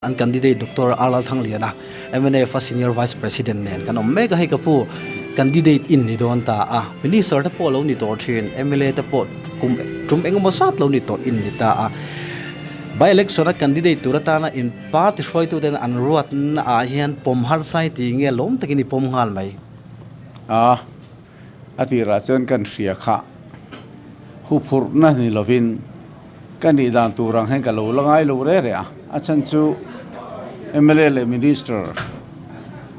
An candidate Doctor R Lalthangliana, mnf a Senior Vice President nen kan awm mek a, hei ka pu candidate in ni dawn ta a, Minister te pawh lo ni tawh thin, mla te pawh kum tum engemaw zat lo ni tawh in ni ta a. By election a candidate tur atana in party hruaitu ten an ruat na ah hian pawm harsai tih nge lawm takin i pawm nghal mai. A, a tirah chuan kan hria kha huphurhna ni lovin ka nih dan tur ang hian ka lo la ngai lo re re a, a chhan chu mla leh Minister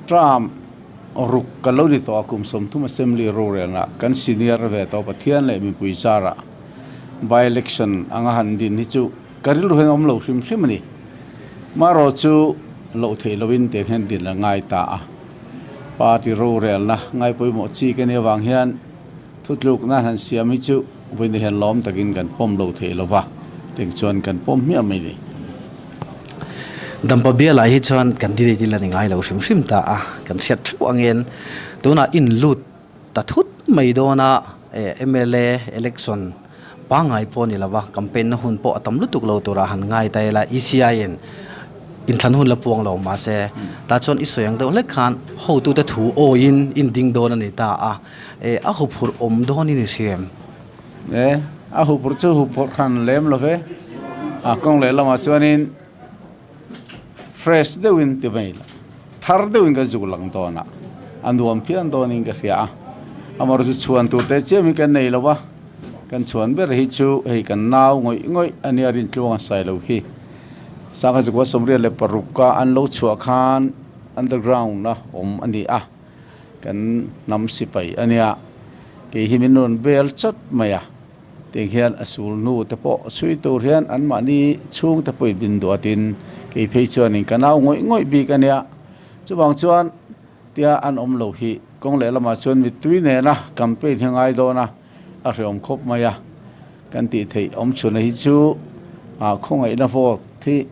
term ruk ka lo ni tawh a, kum 30 Assembly rorelna kan senior ve tawh Pathian leh mipui zarah by election anga han din hi chu ka rilru hian awm lo hrim hrim a ni. Marawh chu loh theih lovin tiang hian din a ngai ta a, party rorelna ngai pawimawh chi ka nih avang hian thutlukna han siam hi chu vawiin hian lawm takin kan pawm lo theih lo va, tiang chuan kan pawm hmiah mai a ni. Dampa bialah hi chuan candidate ila ni ngai lo hrim hrim ta a, kan hriat theuh angin tunah inlut ta thut mai dawn a, mla election pangngai pawh a ni lo va, campaign na hun pawh a tam lutuk lo tura han ngai ta ila ECI in inthlan hun la puang lo mahse tah chuan i sawi ang deuh hlek khan hotute thu awiin in ding dawn a ni ta a, a huphurh awm dawn in i hria em? E, a huphurh chu huphurh hran lem lo ve, a kawng lehlamah chuanin fresh deuhin ti mai la, thar deuhin ka zuk lang dawn a, a nuam phian dawnin ka hria a, amaherawhchu chu chhuan tur teh chiam hi kan nei lo va, kan chhuan ber hi chu hei kan nau ngawih ngawih a nia Rintluang a sai lo hi. Sangha Zakua 86 a an lo chhuah khan underground a awm a ni a, kan hnam sipai a nia, kei hi min rawn bel chawt mai a. Tiang hian a sul hnu te pawh chhui tur hian anmahni chhung te pawhin min duatin kei phei chuanin ka nau ngawih ngawih bik a nia. Chuvang chuan tia an awm lo hi kawng lehlamah chuan mittui nena campaign hi a ngai dawn a, a hreawm khawp mai a. Kan tih theih awm chhunna hi chu khawngaihna vote hi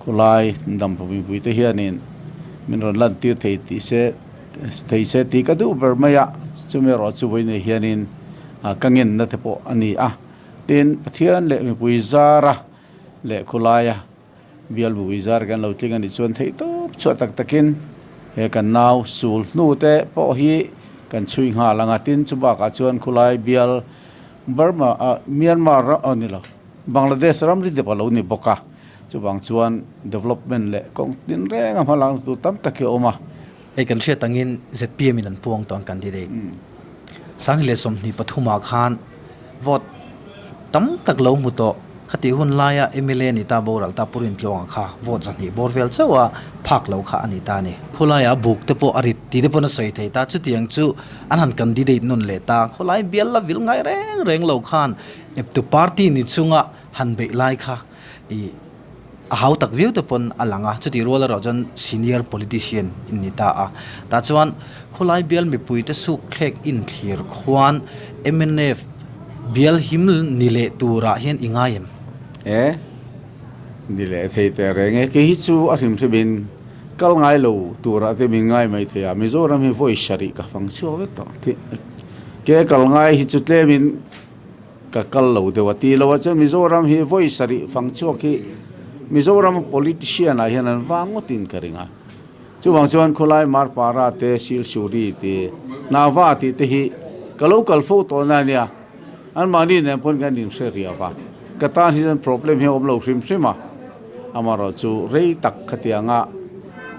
khawlai dam mipui te hianin min rawn lantir thei tih se thei se tih ka duh ber mai a. Chumi erawh chu vawiin hianin ka ngenna te pawh a ni a. Tin, Pathian leh mipui zara leh khawlaia bial mipui zar kan lo tling a nih chuan theih tawp chhuah tak takin he kan nau sul hnu te pawh hi kan chhui nghal ang a. Tin, chu bakah chuan khawlai bial Burma, Myanmar a ni lo, Bangladesh ram ri dep a lo ni bawk a. Chuvang chuan development leh kawng tin renga hma lakna tur tam tak hi a awm a. Hei kan hriat angin zpm in an puang tawh ang candidate. 2023 ah khan vote tam tak lo hmu tawh. Khatih hun laia mla ni ta boral ta Pu Rintluanga kha vote 200 bawr vel chauh a phak lo kha a ni ta a ni. Khawlaiah buk te pawh a rit ti te pawn a sawi thei ta. Chutiang chu an han candidate nawn leh ta. Khawlai bial la vil ngai reng reng lo khan eptu party ni chunga han beih lai kha ih A hau tak viau te pawn a lang a, chutih rual erawh chuan senior politician in ni ta a. Tah chuan khawlai bial mipuite suk thlek inthlir khuan mnf bial him ni leh turah hian i ngai em? E, ni leh thei teh reng e. Kei hi chu a hrimhrimin kal ngai lo turah te min ngai mai thei a, Mizoram hi vawi sarih ka fang chhuak vek tawh. Ke kal ngai hi chu tlemin Ka kal lo deuh a ti lo a chuan Mizoram hi vawi sarih fang chhuak hi Mizoram politician ah hian an vang ngawt in ka ring a. Chuvang chuan khawlai Marpara te Silsuri te Nava tih te hi ka lo kal fo tawh na ania. Anmahni nen pawn kan inhre riau a. Ka tan hi chuan problem hi a awm lo hrim hrim a. Amaherawh chu rei tak khatianga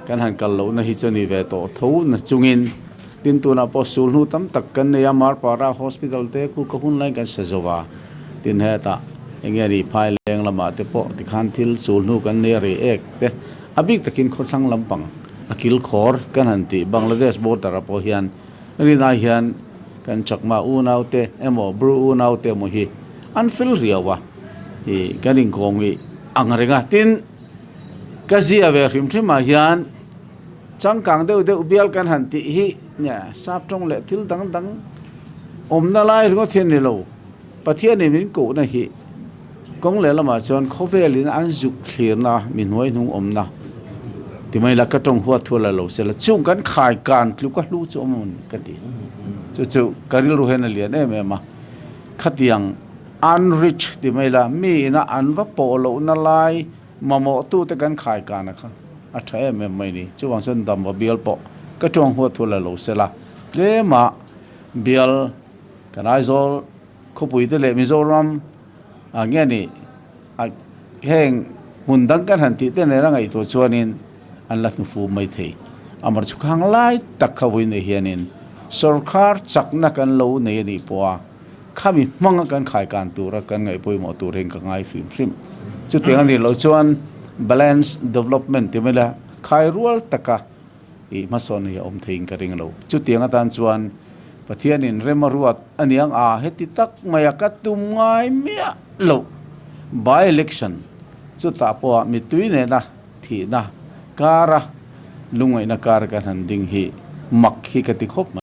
kan han kal lohna hi chu a ni ve tawh tho na chungin Tin tunah pawh sul hnu tam tak kan nei a, Marpara Hospital te khu ka hun laiin kan sa zo a, tin hetah eng nge ni phai leng lamah te pawh tikhan thil sul hnu kan nei a rei ek te, a bik takin khawthlang lampang a kil khawr kan han tih Bangladesh border ah pawh hian rinai hian kan Chakma unau te emaw Bru unau te emaw hi an fel riau a, ih kan inkawng ih ang reng a, tin ka zia ve hrim hrim ah hian. Changkang deuh deuh bial kan han tih hi nia sap tawng leh thil dang dang awmna lai ringawt hi a ni lo. Pathianin min kohna hi kawng leh lamah chuan khawvelin an zuk thlirna mi hnuai hnung awmna ti mai la ka tawng huat thu la lo se la chung kan khai kan tluk a hlu chu awm ang ka ti. Chu chu ka rilru hian a lian em em a. Khatiang unreach ti mai la mi ina an va pawh lohna lai. Mamawhtute kan khai kana kha a tha em em mai ni. Chuvang chuan Dampa bial pawh ka tawng huat thu la lo sela. Tlema bial kan Aizawl khawpui te leh Mizoram ah nge ni a heng hmun dang kan han tih te nena ngaihtuah chuanin an la hnufu mai thei. Amar chu khang lai tak kha vawiin nei hianin sorkar chakna kan lo nei a nih pawh a khami hmanga kan khaikan tura kan ngaih pawimawh tur hian ka ngai hrim hrim. Chutiang a nih loh chuan balance development ti mai la khai rual taka ih hmasawn hi a awm theiin ka ring lo. Chutiang atan chuan Pathianin rem a ruat a niang a, heti tak maia ka tum ngai miah loh by election chutah pawha mittui nena thihna kara lungngaihna kar kan han ding hi mak hi ka ti khawp mai.